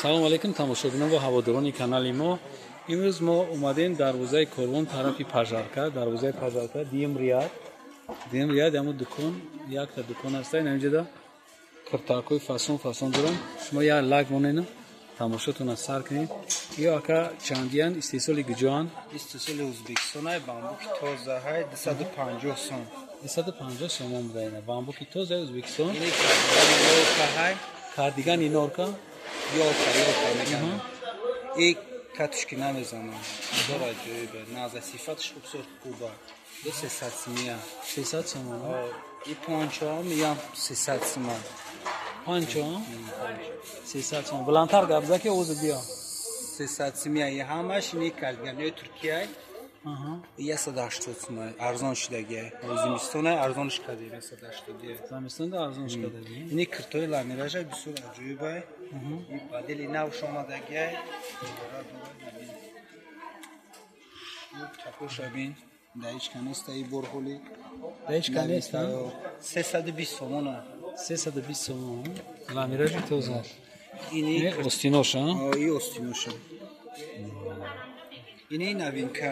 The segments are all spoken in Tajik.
Салом алейкум тамошобинон ва ҳаводорони канали мо. Имрӯз мо омадем дарвозаи Корвон тарафи Пажарка, дарвозаи Пажарка, дуюм ряд. Дуюм ряд ҳамун дукон, якта дукон аст. Инҷода киртакҳои фасон фасон дорам. Шумо як лайк монед, тамошотонро сар кунед. Ё ака чандиян, истеҳсоли куҷоанд? Истеҳсоли Ӯзбекистон ай, бамбуки тоза ҳай, 250 сом. 250 сомон буда ина. Бамбуки тозаи Ӯзбекистон. Ини кардигани ҳай. Кардигани норка? Ёлка, ёлка мегӯянд. И катушки намезанам. Бисёр аҷоиб. Наза сифаташ бисёр хуба. Ду 300 сомия. 300 сомон. И пончоам ям 300 сомон. Пончоам? 300 сомон. Баландтар гап зан ки овозат биё. 300 сомия. И ҳамаш ини кардиганиҳои Туркия. 180 сомон. Арзон шудагия. Зимистон арзонш кардем 180. Зимистонда арзонш кардагӣ. Ини киртои ламиража бисёр аҷоиб. И модели нав омадагия. Такоша бин. Да ҳеҷ ка неста и борҳоли. Да ҳеҷ ка неста? 320 сомона. 320 сомон. Ламиражи тоза. Ини остиноша? И остиноша. Ини новинка.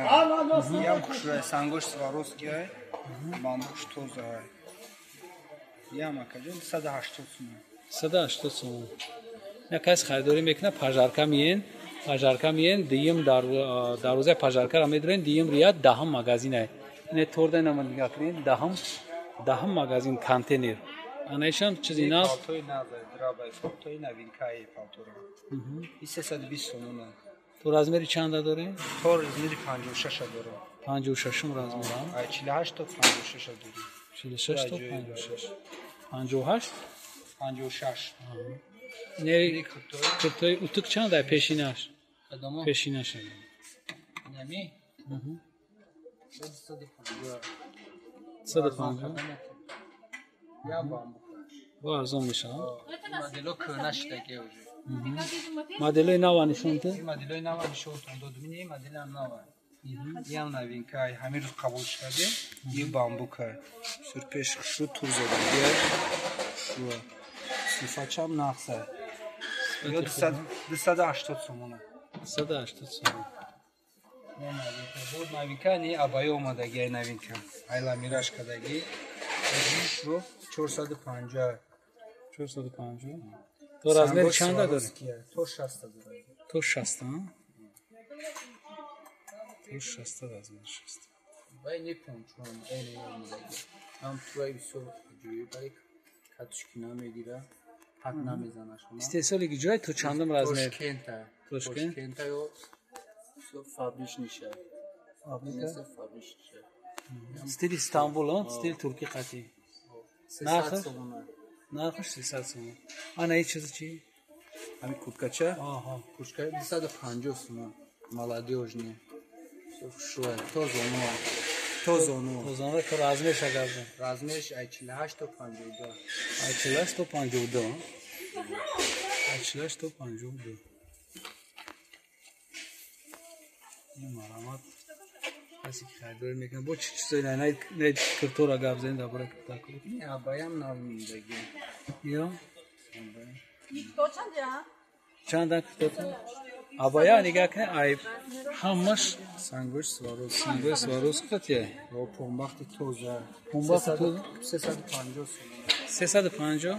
Ям хушрӯя, сангош Сваровския, бамбуш тоза. Ям акаҷон 180 сомон. 180 сомон. Ина кас харидорӣ мекунад, Пажарка миен, Пажарка миен, дуюм дарвозаи Пажаркаро медурен, дуюм ряд даҳум магазин ай. Ине торда инама нигоҳ кунед, даҳум магазин контейнер. Анаишам чизи нав. Палтои нав, драбай, палтои новинкаи палтора. И 320 сомона. То размери чанда дорем? То размери 56 дорем. 56 размер, а? 48 то 56 дорем. 46 то 56. 58? 56. Не, куртои утук чанда пешинаш? Пешинаш. Нами? 150. 150. Я бамбук. Бо арзон мешавад. Модело кӯҳна шудагия уже. Моделои нава нишон тед? Моделои нава нишонтон додум. Ини моделам нава. Ям новинка, ҳамин рӯз қабул шудагӣ. И бамбука. Бисёр пеш хушрӯ тур задагия. Хушрӯ. Сифатшам нақса. Ё 280 сомона. 280 сомон. Бо новинка ни абаё омадагия новинка. Ай ламираш кардагӣ. Хушрӯ 450. 450. То размери чанда дорӣ? То 60 дорад. То 60, то 60 размер 60. Бай не пончон, эне омадагӣ. Ҳам туай бисёр аҷоиб, ай катушки намегира, ҳат намезана шумо. Истеҳсоли ҷой то чандум размер? Тошкента. Тошкент? Тошкента ё бисёр фабричниша. Фабрика? Фабричниша. Стили Истанбул, стили турки қатӣ. 300 сомона. Нархаш 300 сомон. Ана ин чиз чи? Ҳамин курткача? Аҳа. Куртка 250 сомон. Молодёжный. Бисёр хушрӯя. То зону. То зону. То зону то размерш агар. Размерш ай 48 то 52. Ай 48 то 52. Ай 48 то 52. Ин марамат. Касе ки харидорӣ мекунад бо чӣ чизое на киртора гап занем дар бораи киртако. Ин абаям нав мондагӣ. Ё? Чанда киртото? Абая нигоҳ кунед, ай ҳамаш сангош Сваровский. Сангош Сваровский қатия. Ро помбахти тоза. Помбахти тоза? 350 сомон. 350?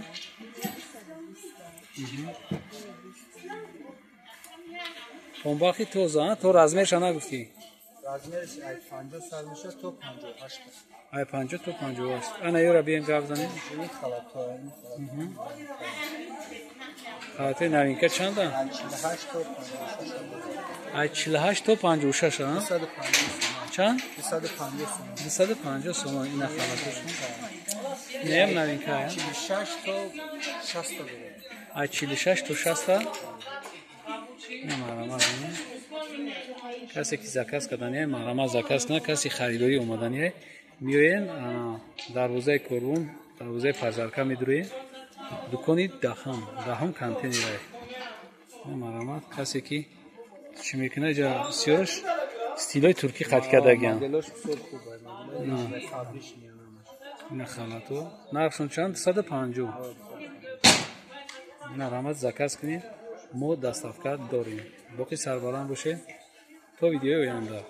Помбахти тоза, то размерша нагуфтӣ? Размерш ай 50 сар мешавад то 58. Ай 50 то 58. Ана ёра бием гап занем. Ини халатҳо, ини халатҳо. Халатҳои новинка чанда? Ай 48 то 56. Ай 48 то 56, а? 250 сомон. Чанд? 250 сомон. 250 сомон ина халатҳошон. Неям новинка, а? 46 то 60 дорад. Ай 46 то 60? Ина маҳрама. Касе ки заказ кардани, маҳрама заказ кунад, касе харидорӣ омадани, меоен дарвозаи Корвон, дарвозаи Пажарка медуроем, дукони даҳум контейнер. Маҳрама касе ки чӣ мекунад, ҷа бисёраш стилои туркӣ қат кардагиан. Моделош бисёр хуб, моделош фабричный ҳамаш. Ина халато. Нархшон чанд? 250. Ина раҳмат заказ кунед. Мо доставка дорем. Боқӣ сарбаланд бошед то видеои оянда.